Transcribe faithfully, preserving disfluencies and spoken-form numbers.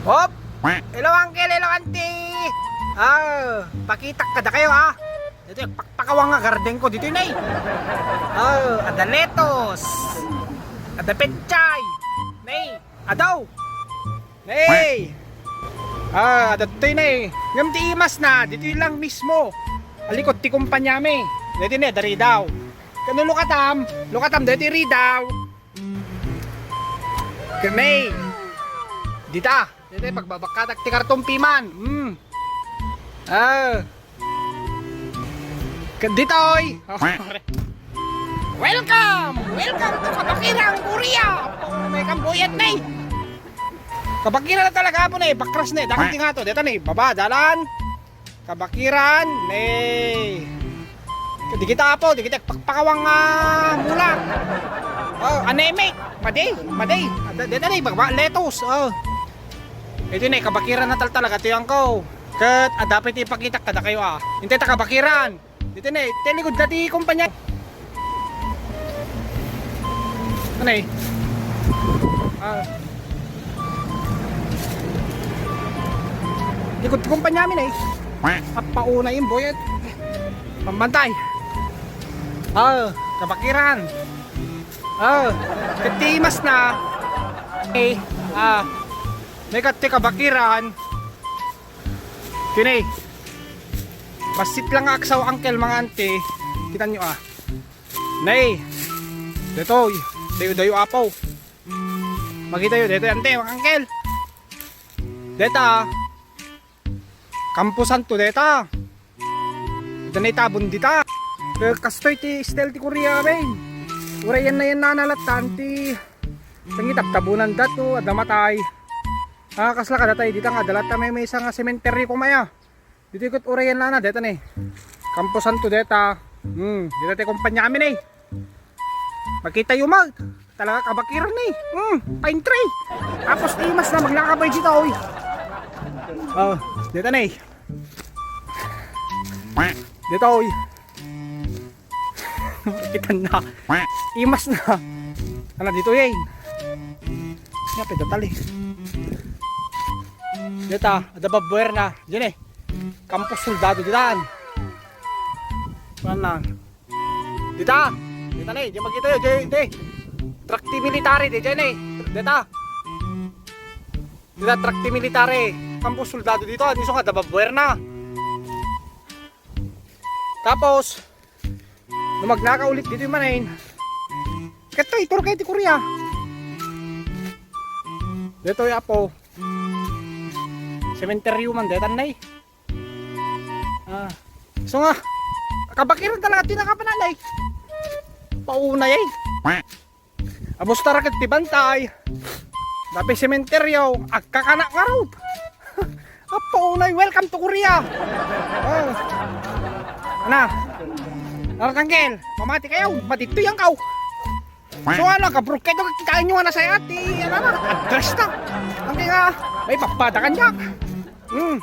Hop! Hello, uncle! Hello, auntie! Ah, pakitak kadakayo, ah. Ditoy, pakpakawang nga garden ko. Ditoy, nay. Ah, ada lettuce. Ada pechay. Nay, adaw. Nay. Ah, ada toy, nay. Ngem ti imas na, ditoy lang mismo. Alikot ti kumpanyami. Ditoy, nay, ada ridaw. Kano lukatam? Lukatam, ditoy ridaw. Kernay. Dita. Dita pagbabakkatak ti karton piman. Hmm. Ah. Ken ditoy. Welcome! Welcome to Kabakiran, Korea! Apo, may kambuyat na eh. Kabakiran na talaga, apo, na eh. Bakras na eh. Dakit nga to. Deta na eh. Baba, dalan. Kabakiran, ne. Di kita, apo, di kita pakpakawang, ah, mulak. Oh, anemic. Madi, madi. Ada, deta ni, baba, lettuce. Oh. Ito na, kabakiran na tal-, talaga, tiyan ko. Ket, ah, dapat ipakitak kadakayo, ah. Intay ta kabakiran. Dito na, eh, ti likod dati kumpanya. Ano eh? Ah. Likod ti kumpanya amin eh. Apauna yung boyet. Pambantay. Ah, kabakiran. Ah, katimas na. Eh, ah. May kat-, ti kabakiran. Kini. Pasit lang nga aksaw, uncle, mga auntie. Kita nyo, ah. Nay. Detoy. Dayo-dayo, apaw. Makita yo, detoy, ante, mga uncle. Deta. Campo Santo, deta. Ita na itabon dita. Eh, kastoy ti style ti Korea, ben. Uray yan na yan nanalatan ti, sangi tabtabunan dato, ada matay. Ah, kasla ka datay, dita nga, dalat ta may, may isa nga sementeryo kumaya. Dito ikot urayan na na, deta ni. Campo Santo deta. Hmm, deta ti kumpanya amin eh. Makita yo mag. Talaga kabakiran ni. Hmm, pine tree. Tapos imas na maglakabay dito, oy. Oh, deta ni. Deta, oy. Kita na. Imas na. Ano dito, yay? Nga, pwede tali. Deta, ada babuer na. Diyan eh. Campus Soldado ditan. Kuan lang. Dita. Dita ni, di makita yo, di, di. Trakti military, di, di ni. Dita. Dita, trakti military. Campus Soldado dito, ano nga, dababuer na. Tapos, no magnaka ulit dito yung manain. Kato, ituro kayo ti Korea. Dito yung apo. Sementeryo man, detan na eh. Ah. So nga, kabakiran talaga, tinakapan na eh. Paunay eh. Abos tara ket ti bantay. Dapi sementeryo, agkakanak ngarud. Apo unay, welcome to Korea. Oh. Ana. Ara tanggel, mamati kayo, madito yan kaw. So ano, kabruk kayo, kitain nyo nga nasaya, ti, ano na, address na. Ang kaya, may papada kanya. Hmm.